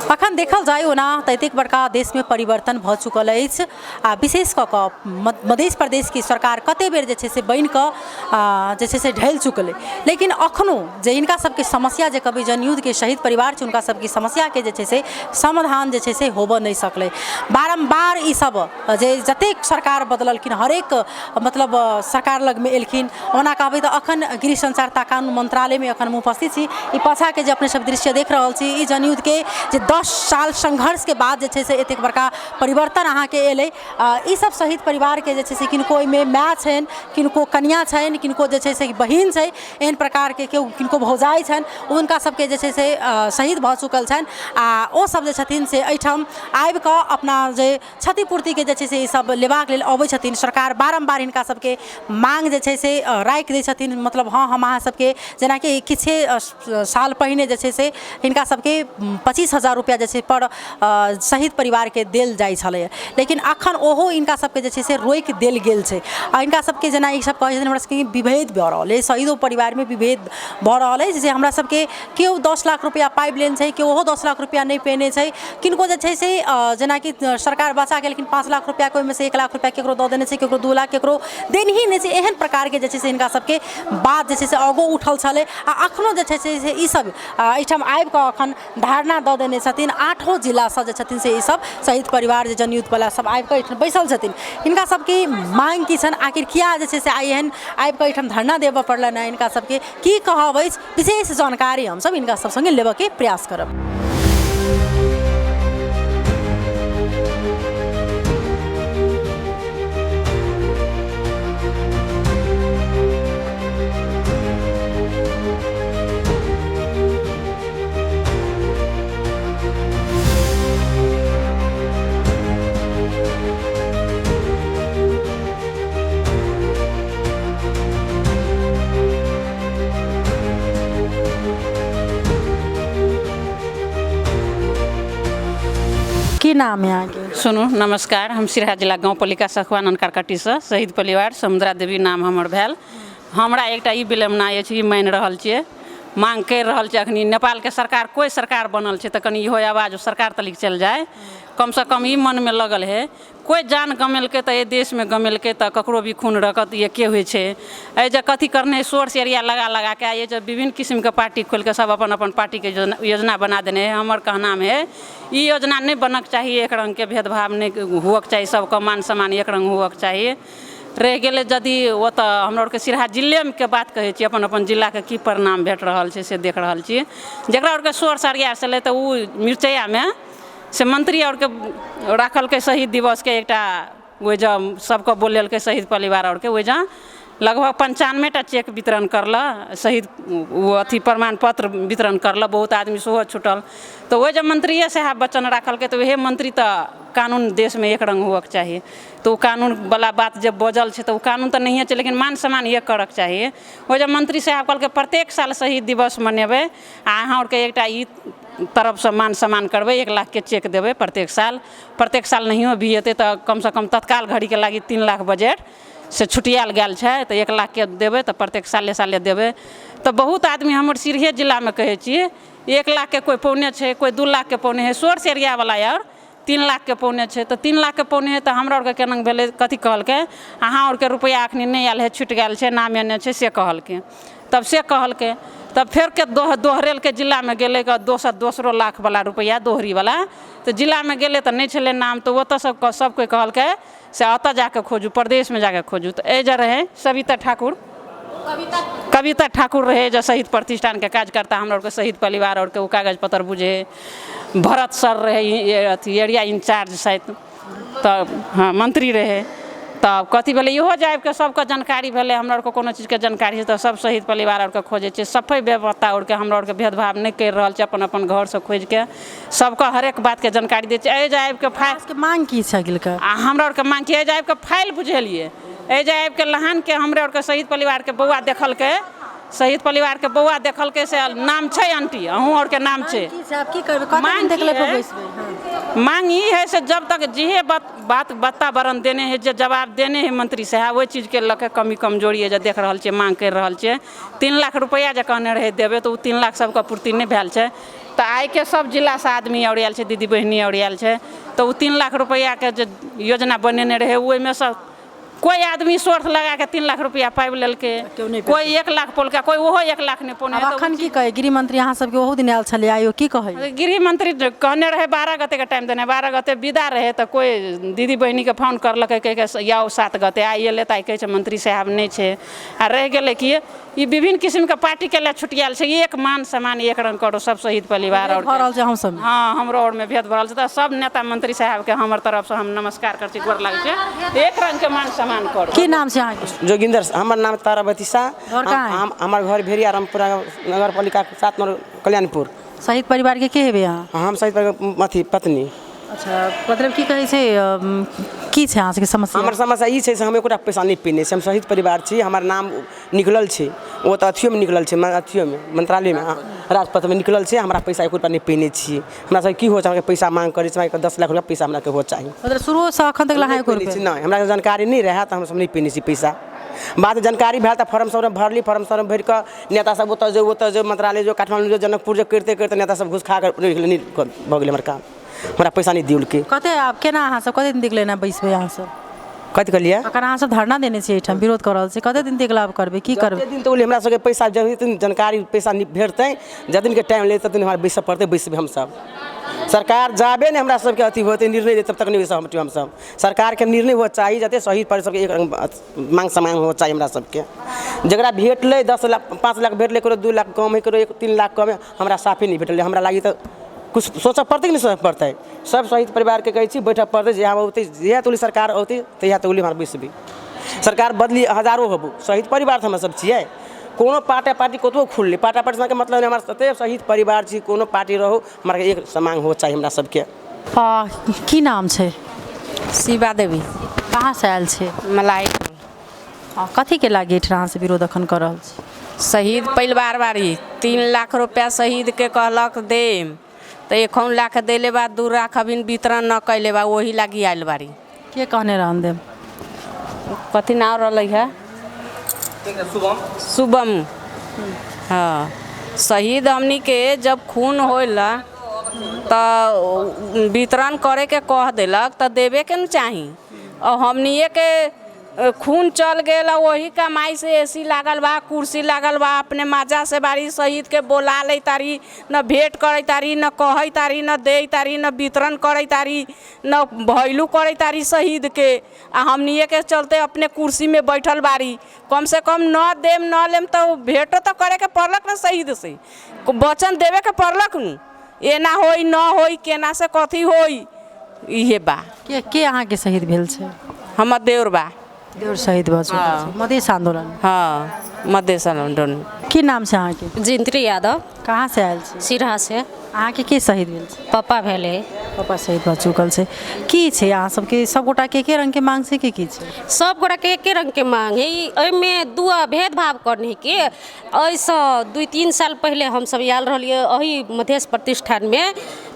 अखन देखल जाय ओना तऽ एतेक बड़का देशमे परिवर्तन भऽ चुकल अछि आ विशेष कऽ कऽ मध्य प्रदेशके सरकार कतेक बेर जे छै से बनि कऽ जे छै से ढलि चुकल अइ लेकिन अखनो जे हिनका सबके समस्या जे कहबै जनयुद्धके शहीद परिवार छै हुनका सबके समस्याके जे छै से समाधान जे छै से होबऽ नहि सकलै। बारम्बार ई सब जे जतेक सरकार बदललखिन हरेक मतलब सरकार लगमे एलखिन। ओना कहबै तऽ अखन गृह संचारता कानून मन्त्रालयमे अखन हम उपस्थित छी। ई पाछाँके जे अपने सब दृश्य देख रहल छी ई जनयुद्धके जे 10 साल संघर्षके बाद जे छै से एतेक बड़का परिवर्तन अहाँके एलै। ई सब शहीद परिवारके जे छै से किनको ओहिमे माय छनि, किनको कनिआँ छनि, किनको जे छै से बहिन छै, एहन प्रकारके केओ किनको भौजाइ छनि, हुनका सबके जे छै से शहीद भऽ चुकल छनि आ ओ सब जे छथिन से एहिठाम आबिकऽ अपना जे क्षतिपूर्तिके जे छै से ई सब लेबाक लेल अबै छथिन। सरकार बारम्बार हिनका सबके माँग जे छै से राखि दै छथिन, मतलब हँ हम अहाँ सबके जेनाकि किछे साल पहिने जे छै से हिनका सबके 25,000 रुपैआ जे छै पर शहीद परिवारके देल जाइ छलैए, लेकिन अखन ओहो हिनका सबके जे छै से रोकि देल गेल छै। आ हिनका सबके जेना ई सब कहै छथिन हमरा सबके विभेद भऽ रहल अछि, शहीदो परिवारमे विभेद भऽ रहल अछि जे हमरा सबके केओ 10 लाख रुपैआ पाबि लेने छै, केओ ओहो 10 लाख रुपैआ नहि पेने छै। किनको जे छै से जेनाकि सरकार बचा गेलखिन 5 लाख रुपैआके, ओहिमे से 1 लाख रुपैआ ककरो दऽ देने छै, ककरो 2 लाख, ककरो देनही नहि छै। एहन प्रकारके जे छै से हिनका सबके बात जे छै से आगो उठल छलै आ अखनो जे छै से ई सब एहिठाम आबिकऽ अखन धारणा दऽ देने छथिन। 8 जिलासँ जे छथिन से ई सब शहीद परिवार जे जनयुद्धवला सब आबिकऽ एहिठाम बैसल छथिन। हिनका सबके माँग की छनि, आखिर किया जे छै से आइ एहन आबिकऽ एहिठाम धरना देबऽ पड़लनि हँ, हिनका सबके की कहब अछि, विशेष जानकारी हमसब हिनका सब सङ्गे लेबऽके प्रयास करब। की नाम है अहाँके? सुनू नमस्कार, हम सिरहा जिला गाँवपालिका सखुआ ननकारकट्टीसँ शहीद परिवार समुद्रा देवी नाम हमर भेल। हमरा एकटा ई विडम्बना अछि, ई मानि रहल छियै, माँग करि रहल छै। अखनी नेपालके सरकार कोइ सरकार बनल छै तऽ कनि इहो आवाज सरकार तलिक चलि जाय, कमसँ कम ई मनमे लगल हइ कोइ जान गमेलकै तऽ एहि देशमे गमेलकै तऽ ककरो भी खून रगत एके होइ छै। एहि जे कथी करने सोर्स एरिया लगा लगाके एहि जे विभिन्न किस्मके पार्टी खोलिके सब अपन अपन पार्टीके योजना बना देने हइ। हमर कहनाम हइ ई योजना नहि बनक चाही, एक रङ्गके भेदभाव नहि हुअके चाही, सबके मान सम्मान एक रङ्ग हुअके चाही। रहि गेलै यदि ओतऽ हमरा आरके सिरहा जिलेके बात कहै छी, अपन अपन जिलाके की परिणाम भेट रहल छै से देख रहल छी। जकरा आरके सोर्स एरिया छलै तऽ ओ मिरचैयामे से मंत्री आरके राखलकै शहीद दिवसके एकटा, ओहि जँ सबके बोलेलकै शहीद परिवार आरके, ओहि जँ लगभग 95टा चेक वितरण करलक शहीद, ओ अथी प्रमाण पत्र वितरण करलक, बहुत आदमी सेहो छुटल। तऽ ओहि जँ मंत्रिए साहब वचन राखलकै तऽ ओहे मंत्री तऽ कानून देशमे एक रङ्ग हुअके चाही, तऽ ओ कानूनवला बात जे बजल छै तऽ ओ कानून तऽ नहिए छै, लेकिन मान सम्मान एक करऽके चाही। ओहि जे मंत्री साहब कहलकै प्रत्येक साल शहीद दिवस मनेबै आ अहाँ आरके एकटा ई तरफसँ मान सम्मान करबै, 1 लाखके चेक देबै प्रत्येक साल। प्रत्येक साल नहियो भी एतै तऽ कमसँ कम तत्काल घड़ीके लागि 3 लाख बजट से छुटियाएल गेल छै तऽ 1 लाखके देबै तऽ प्रत्येक साले साले देबै। तऽ बहुत आदमी हमर सिरहे जिलामे कहै छी 1 लाखके कोइ पौने छै, कोइ 2 लाखके पौने हइ, सोर्स एरियावला आर 3 लाखके पौने छै। तऽ 3 लाखके पौने हइ तऽ हमरा आरके केना भेलै, कथी कहलकै अहाँ आरके रुपैआ एखनी नहि आयल हइ, छुटि गेल छै, नाम एने छै से कहलकै। तब से कहलकै तब फेरके दोहरेलकै, जिलामे गेलै दोसर दोसरो लाखवला रुपैआ दोहरीवला, तऽ जिलामे गेलै तऽ नहि छलै नाम, तऽ ओतऽसँ सब कोइ कहलकै से ओतऽ जाकऽ खोजू, प्रदेशमे जाकऽ खोजू। तऽ एहि जे रहै सविता ठाकुर, कविता ठाकुर रहै जे शहीद प्रतिष्ठानके कार्यकर्ता, हमरा आरके शहीद परिवार आरके ओ कागज पत्र बुझै। भरत सर रहै अथी एरिया इंचार्ज शायद, तऽ हँ मंत्री रहै। तब कथी भेलै इहो जे आबिकऽ सबके जानकारी भेलै, हमरा आरके कोनो चीजके जानकारी छै तऽ सब शहीद परिवार आरके खोजै छियै, सफाइ बेपत्ता आरके हमरा आरके भेदभाव नहि करि रहल छै, अपन अपन घरसँ खोजिके सबके हरेक बातके जानकारी दै छियै। एहि जे आबिकऽ फाइल माँग की छै अगिलके? आ हमरा आरके माँग की एहि जे आबिकऽ फाइल बुझेलियै, एहि जे आबिकऽ लहानके हमरे आरके शहीद परिवारके बौआ देखलकै, शहीद परिवारके बौआ देखलकै से नाम छै आंटी अहूँ आरके नाम छै। की करबै? मांग देखले की है? मांग ई है से जब तक जेहे बात वातावरण देने है, जे जवाब देने है मंत्री साहब, ओहि चीजके लऽ के कमी कमजोरी है जे देख रहल छियै, मांग करि रहल छियै। 3 लाख रुपैआ जे कहने रहै देबै तऽ ओ 3 लाख सबके पूर्ति नहि भेल छै। तऽ आइके सब जिलासँ आदमी आओर आयल छै, दीदी बहिनी आओर आयल छै। तऽ ओ 3 लाख रुपैआके जे योजना बनेने रहै, ओहिमे सँ कोइ आदमी सोर्स लगाके 3 लाख रुपैआ पाबि लेलकै। केओ नहि। कोइ 1 लाख पौलकै, कोइ ओहो 1 लाख नहि पौने। आब अखन की कहै गृहमंत्री? अहाँ सबके ओहू दिन आयल छलै, आइयो की कहै? गृह मंत्री कहने रहै 12 गतेके टाइम देने। 12 गते विदा रहै, तऽ कोइ दीदी बहिनीके फोन करलकै, कहि कऽ आउ 7 गते। आइ एलै तऽ आइ कहै छै मंत्री साहब नहि छै। आ रहि गेलै कि ई विभिन्न किसिमके पार्टीके लिए छुटियाल छै। एक मान सम्मान एक रंग करो सब शहीद परिवार भऽ रहल छै हम सब। हँ, हमरो आओरमे भेद भऽ रहल छै। तऽ सब नेता मंत्री साहबके हमर तरफसँ हम नमस्कार करै छी, गोर लागै छै। एक रंगके मान सम्मान करू। की नाम छै अहाँके? जोगिंदर। हमर नाम तारावती शाह। घर कहाँ है? हमर घर भेड़िया रामपुरा नगर पालिका 7 नम्बर कल्याणपुर। शहीद परिवारके के हेबै अहाँ? हम शहीद परिवार अथी पत्नी। अच्छा, मतलब की कहै छै, की छै अहाँ सबके समस्या? हमर समस्या ई छै से हम एकोटा पैसा नहि पेने छी। हम शहीद परिवार छी। हमर नाम निकलल छै, ओ तऽ अथियोमे निकलल छै, अथियोमे मंत्रालयमे, राजपथमे निकलल छै। हमरा पैसा एको रुपैआ नहि पेने छी। हमरा सबके की हो छै? हमरा पैसा मांग करै छै। 10 लाख रुपैआ पैसा हमरा के हो चाही। मतलब शुरूसँ अखन तक अहाँ एको नहि पेने रुपैआ छी, नहि। हमरा जानकारी नहि रहए तऽ हमसब नहि पेने छी पैसा। बाद जानकारी भेल तऽ फॉर्म सब भरली। फॉर्म सब भरि कऽ नेता सब ओतऽ जो, ओतऽ जो, मंत्रालय जो, काठमाण्डू जो, जनकपुर जो, करिते करिते नेता सब घुस खा कऽ रहि गेलै। नहि भऽ गेलै हमर काम। हमरा पैसा नहि दियौलकै। कते आब केना अहाँ सब कते दिन तक लेना बैसबै अहाँ सब? कथी कहलियै? अखन अहाँ सब धरना देने छियै, एहिठाम विरोध कऽ रहल छी, कते दिन तक आब करबै, की करबै? जते दिन तऽ हमरा सबके पैसा जते दिन जानकारी पैसा नहि भेटतै, जते दिनके टाइम लेतै, तते दिन हमरा बैसऽ पड़तै। बैसबै हमसब। सरकार जाबे नहि हमरा सबके अथी होतै, निर्णय देतै, तब तक नहि बैसब हमसब। सरकारके निर्णय हुअ चाही, जते शहीद पर सबके एक रंग मांग सम्मान हुअ चाही हमरा सबके। जकरा भेटलै 10 लाख, 5 लाख भेटलै, ककरो 2 लाख कम हइ, ककरो एक 3 लाख कम हइ, हमरा साफे नहि भेटलै। हमरा लागी तऽ किछु सोचऽ पड़तै कि नहि सोचऽ पड़तै? सब शहीद परिवारके कहै छी, बैठऽ पड़तै। जहिया औतै, जहिया तोली सरकार औतै, तहिया तोली हमरा बैसबै। सरकार बदली हजारो होबू, शहीद परिवार तऽ हमसब छियै। कोनो पार्टी पार्टी कतबो खुललै, पार्टी पार्टी मतलब नहि। हमरा तते शहीद परिवार छी, कोनो पार्टी रहू, हमरा एक समान हो चाही हमरा सबके। की नाम छै? शिवा देवी। कहाँसँ आयल छै? मलाई। कथीके लागि एहिठाम अहाँ से विरोध अखन कऽ रहल छी? शहीद परिवार बारी। 3 लाख रुपया शहीदके कहलक देम, तऽ 1 लाख देले बा, 2 लाख अभी वितरण न कैले बा। ओही लागी आयल बारी। के कहने रहन देम? कथी नाम रहलै है? शुभम। हाँ, शहीद हमनी के जब खून होइला तऽ वितरण करैके कह देलक, तऽ देबेके न चाही। और हमनिए के खून चल गेल आ वही कमाई से एसी लागल बा, कुर्सी लागल बा, अपने मजा से बारी। शहीद के बोला ले तारी, न भेंट करै तारी, न कहै तारी, न दे तारी, न वितरण करै तारी, न भैलू करै तारी शहीद के। आ हमनिए के चलते अपने कुर्सी में बैठल बारी। कम से कम न देम न लेम तऽ भेंटो तऽ करे के पड़लक न, शहीद से वचन देवे के पड़लक नु। एना होई न होई, केना से कथी होई, इहे बा। के के अहाँके शहीद भेल छै? हमर देउर बा। देउर शहीद भऽ चुकल छै मधेश आन्दोलन? हाँ, मधेश आन्दोलन। की नाम छै अहाँके? जिंत्री यादव। कहाँ से आयल छी? सिरहा से। अहाँके के शहीद भेल छै? पापा भेलै। पापा शहीद भऽ चुकल छै। की छै अहाँ सबके, सबगोटाके एके रंगके मांग छै कि की छै? सब गोटाके एके रंगके मांग है। एहिमे दू भेदभाव करने के। एहिसँ 2-3 साल पहिले हमसब आयल रहलियै एही मधेश प्रतिष्ठानमे,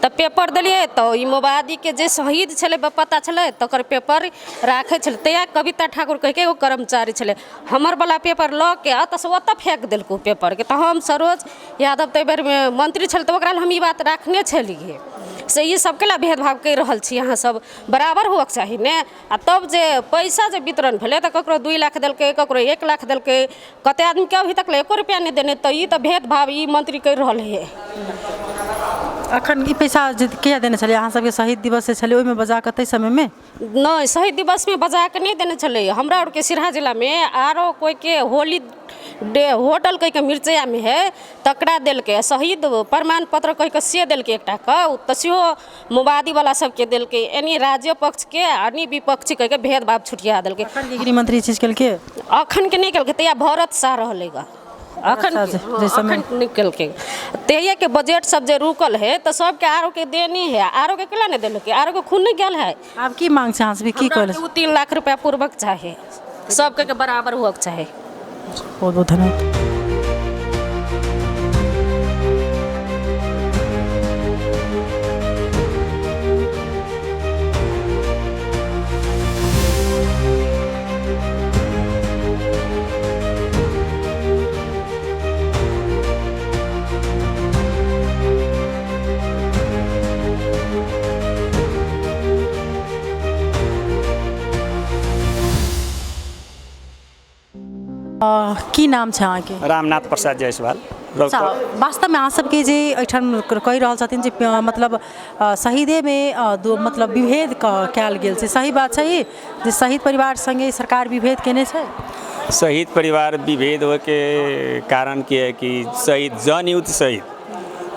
तऽ पेपर देलियै, तऽ ई माओवादीके जे शहीद छलै, बेपत्ता छलै, तकर पेपर राखै छलै। तहिया कविता ठाकुर कहिके एगो कर्मचारी छलै, हमर वला पेपर लऽ के एतऽसँ ओतऽ फेक देलकै ओ पेपरके। तऽ हम सरोज यादव ताहि बेरमे मंत्री छलै, तऽ ओकरा लए हम ई बात राखने छलियै से ई सब केला भेदभाव करि रहल छी अहाँ सब, बराबर हुअके चाही ने। आ तब जे पैसा जे वितरण भेलै, तऽ ककरो 2 लाख देलकै, ककरो 1 लाख देलकै, कते आदमीके अभी तक एको रुपैआ नहि देने। तऽ ई तऽ भेदभाव ई मंत्री करि रहल है। अखन ई पैसा जे किया देने छलियै? अहाँ सबके शहीद दिवस जे छलै, ओहिमे बजा कऽ ताहि समयमे? नहि, शहीद दिवसमे बजा कऽ नहि देने छलै। हमरा आरके सिरहा जिलामे आरो कोइके होली डे होटल कहिके मिर्चैयामे है, तकरा देलकै। शहीद प्रमाण पत्र कहिके से देलकै एकटा कऽ, तऽ सेहो माओवादीवला सबके देलकै। एनी राज्य पक्षके आ एनी विपक्षी कहिके भेदभाव छुटिया देलकै। अखन के गृहमंत्री ई चीज केलकै? अखन के नहि केलकै। तहिया भरत शाह रहलै ग। अखन शाह जे समय- अखन नहि केलकै। तहियाके बजट सब जे रुकल है, तऽ सबके आरो के देनी है, आरो के केला नहि देलकै? आरो के खून नहि गेल है? आब की मांग छै अहाँ सबके, की हमरा कहल? ओ 3 लाख रुपया पूर्वक चाही, सबके के बराबर हुअके चाही। बहुत बहुत धन्यवाद। की नाम छै अहाँके? रामनाथ प्रसाद जायसवाल। अच्छा, वास्तवमे अहाँ सबके जे एहिठाम कहि रहल छथिन जे मतलब शहीदेमे मतलब विभेद कयल गेल छै, सही बात छै ई जे शहीद परिवार सङ्गे सरकार विभेद केने छै? शहीद परिवार विभेद होइके कारण की है कि शहीद जनयुद्ध, शहीद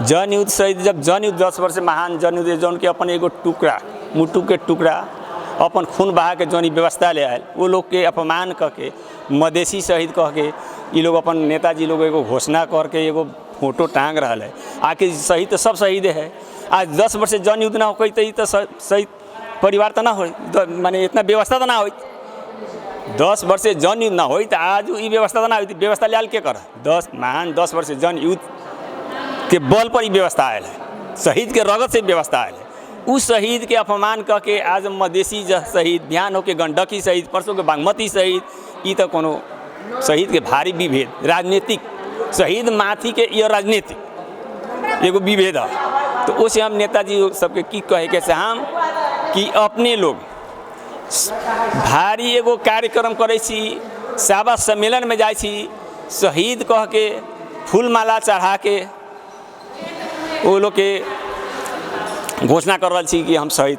जनयुद्ध, शहीद जब जनयुद्ध 10 वर्ष महान जनयुद्ध जौन के अपन एगो टुकड़ा मुटु के टुकड़ा अपन खून बहा के जौन ई व्यवस्था ले आयल, वो लोग के अपमान कऽ के मधेसी शहीद कह के ई लोग अपन नेताजी लोग एगो घोषणा करके एगो फोटो टांग रहल है। आखिर शहीद तो सब शहीद है। आज 10 वर्ष जनयुद्ध ना होई तो ई तो शहीद परिवार तो ना हो, माने इतना व्यवस्था तो ना होई। 10 वर्ष जनयुद्ध ना होई तो आज ई व्यवस्था तो ना होई। व्यवस्था लायल के कर 10 महान 10 वर्ष जनयुद्ध के बल पर ई व्यवस्था आयल है, शहीद के रगत से व्यवस्था आयल है। उस शहीद के अपमान कऽ के आज मधेसी शहीद, बिहान होके गंडकी शहीद, परसों के बागमती शहीद, ई तो कोनो शहीद के भारी विभेद राजनीतिक शहीद माथी के यह राजनीतिक एगो विभेद है। तो उसे हम नेताजी सबके की कहे के चाहम कि अपने लोग भारी एगो कार्यक्रम करै छी, सभा सम्मेलन में जाइ छी, शहीद कह के फूलमाला चढ़ा के वो लोग के घोषणा कर रहल छी कि हम शहीद,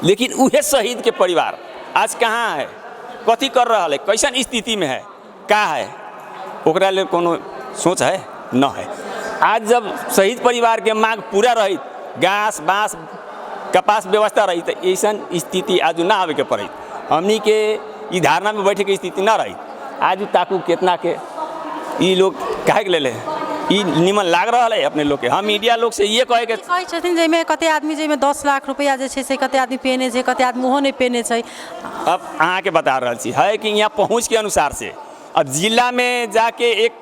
लेकिन उहे शहीद के परिवार आज कहाँ है, कथी कर रहल है, कैसन स्थिति में है, का है, ओकरा लेल कोनो सोच है न है। आज जब शहीद परिवार के मांग पूरा रही, घास बाँस कपास व्यवस्था रही, तो ऐसन स्थिति आज ना आवे के पड़े। हमनी के ई धारणा में बैठे के स्थिति ना रही। आज ताकू कितना के ई लोग काहे के लेले, ई निमन लाग रहल है अपने लोग के। हम मीडिया लोग से ये कहे के कहै छथिन जाहिमे कते आदमी जाहिमे 10 लाख रुपैआ जे छै से कते आदमी पेने छै, कते आदमी ओहो नहि पेने छै। अब अहाँके बता रहल छी है कि यहाँ पहुँच के अनुसार से अब जिला में जाके एक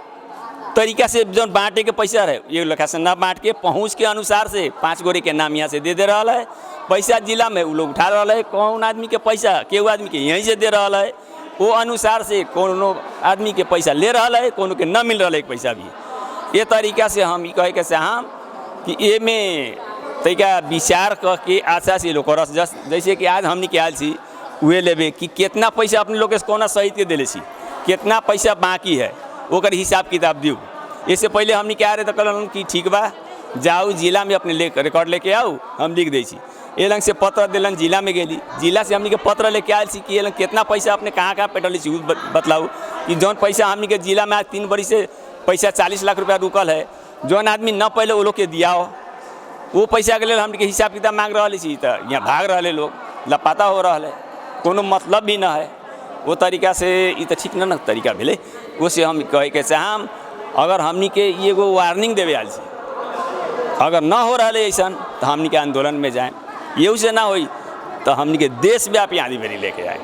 तरीका से जो बांटे के पैसा रहे एक लेखा से न बांट के पहुँच के अनुसार से 5 गोरे के नाम यहाँ से दे दे रहा है पैसा, जिला में वो लोग उठा रहा है। कौन आदमी के पैसा केहू आदमी के यहीं से दे रहा है, वो अनुसार से कोनो आदमी के पैसा ले रहा है, कोनो के न मिल रहा है पैसा भी। ये तरीका से हम ई कहे के चाहम कि ए में तरीका विचार कऽ के अच्छा से लोग करस। जैसे कि आज हमनी के आयल छी उहे लेबे कि कितना पैसा अपने लोग के कोना शहीद के देले छी, कितना पैसा बाकी है, ओकर हिसाब किताब दियौ। इससे पहले हमनी के आ रहे तो कहलन कि ठीक बा जाऊ जिला में अपने ले रिकॉर्ड लेके आऊ, हम लिख दै छी। ए लंग से पत्र देलन, जिला में गेली, जिला से हमनी के पत्र लेके आयल छी कि ए लंग कितना पैसा अपने कहाँ कहाँ पेटली छी उ बतलाऊ कि जौन पैसा हमनी के जिला में आज 3 बरी से पैसा 40 लाख रुपया रुकल है, जौन आदमी न पहले वो लोग के दियाओ, वो पैसा के लेल हमनी के हिसाब किताब मांग रहल छी। तो यहाँ भाग रहल लोग, लापता हो रहल है, कोनो मतलब भी न है। वो तरीका से ई तो ठीक न तरीका भेलै। ओसे हम कहे के चाहम अगर हमनी के एगो वार्निंग देवे आयल छी, अगर न हो रहल है ऐसा तो हमनी के आंदोलन में जाए, यहू से ना होई तो हमनी के देशव्यापी आंधी बेरी लेके जाए।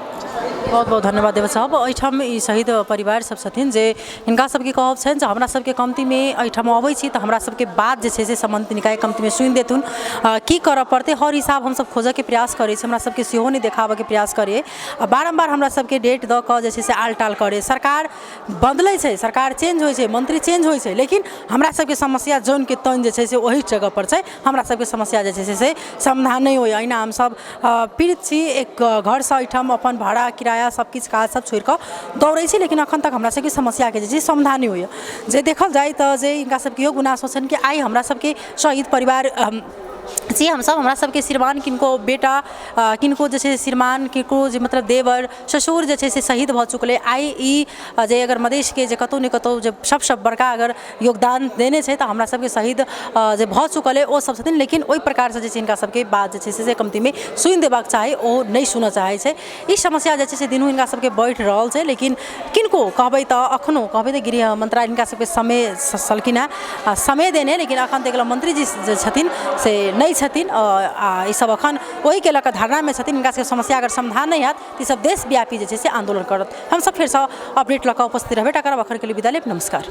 बहुत बहुत धन्यवाद देव साहब। एहिठाम ई शहीद परिवार सब छथिन जे हिनका सबके कहब छनि जे हमरा सबके कम्तीमे एहिठाम अबै छी तऽ हमरा सबके बात जे छै से सम्बन्धित निकाय कम्तीमे सुनि देथुन, की करऽ पड़तै हर हिसाब हमसब खोजऽके प्रयास करै छी, हमरा सबके सेहो नहि देखाबऽके प्रयास करै आ बारम्बार हमरा सबके डेट दऽ कऽ जे छै से आल टाल करै। सरकार बदलै छै, सरकार चेंज होइ छै, मंत्री चेंज होइ छै, लेकिन हमरा सबके समस्या जौनके तौन जे छै से ओहि जगहपर छै। हमरा सबके समस्या जे छै से समाधान नहि होइए। एहिना हमसब पीड़ित छी, एक घरसँ एहिठाम अपन भाड़ा किराया सब किछु काज सब छोड़िकऽ दौड़ै छी, लेकिन अखन तक हमरा सबके समस्याके जे छै समाधान नहि होइए। जे देखल जाय तऽ जे हिनका सबके इहो गुनासो छनि कि आइ हमरा सबके शहीद परिवार छी हमसब, हमरा सबके श्रीमान किनको बेटा किनको जे छै श्रीमान किनको जे मतलब देवर ससुर जे छै से शहीद भऽ चुकलै। आइ ई जे अगर मधेशके जे कतहु ने कतहु जे सबसँ बड़का अगर योगदान देने छै तऽ हमरा सबके शहीद जे भऽ चुकल अइ ओ सब छथिन, लेकिन ओहि प्रकारसँ जे छै हिनका सबके बात जे छै से कम्तीमे सुनि देबाक चाही, ओ नहि सुनऽ चाहै छै। ई समस्या जे छै से दिनहु हिनका सबके बढ़ि रहल छै, लेकिन किनको कहबै तऽ अखनो कहबै तऽ गृह मंत्रालय हिनका सबके समय सलखिन हेँ आ समय देने, लेकिन अखन तक मंत्री जी जे छथिन से नहि छथिन आ ईसब अखन ओहिके लऽ कऽ धरनामे छथिन। हिनका सबके समस्या अगर समाधान नहि हैत तऽ ईसब देशव्यापी जे छै से आन्दोलन करत। हमसब फेरसँ अपडेट लऽ कऽ उपस्थित रहबे टा करब। अखनके लिए विदा लेब, नमस्कार।